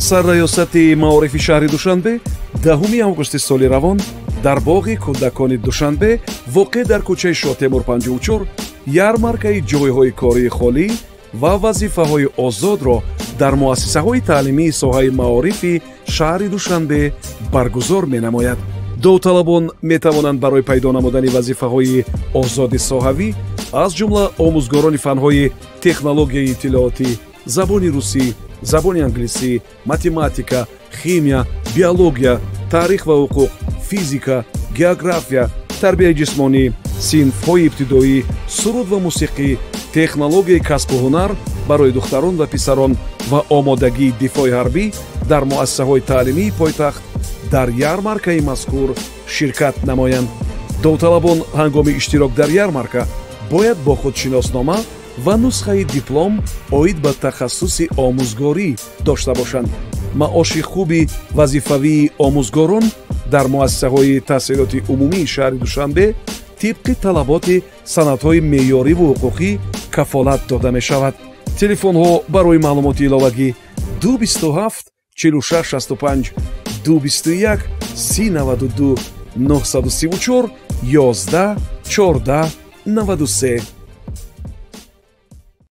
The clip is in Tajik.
Сарраёсати маорифи шаҳри Душанбе 10 августи соли равон дар боғи кӯдакони Душанбе, воқеъ дар кӯчаи Шотемур 54, ярмаркаи ҷойҳои кории холӣ ва вазифаҳои озодро дар муассисаҳои таълимии соҳаи маорифи шаҳри Душанбе баргузор менамояд. Довталабон метавонанд барои пайдо намудани вазифаҳои озоди соҳавӣ, аз ҷумла омӯзгорони фанҳои технологияи иттилоотӣ, забони русӣ, забони англисӣ, математика, химия, биология, таърих ва ҳуқуқ, физика, география, тарбияи ҷисмонӣ, синфҳои ибтидоӣ, суруд ва мусиқӣ, технологияи касбу ҳунар барои духтарон ва писарон ва омодагии дифои ҳарбӣ дар муассисаҳои таълимии пойтахт дар ярмаркаи мазкур ширкат намоянд. Довталабон ҳангоми иштирок дар ярмарка бояд бо худ шиноснома ва нусхаи диплом оид ба тахассуси омӯзгорӣ дошта бошанд. Маоши хуби вазифавии омӯзгорон дар муассисаҳои таҳсилоти умумии шаҳри Душанбе тибқи талаботи санадҳои меъёриву ҳуқуқӣ кафолат дода мешавад. Телефонҳо барои маълумоти иловагӣ: 227 46 65, 221 30 92, 934 11 14 93.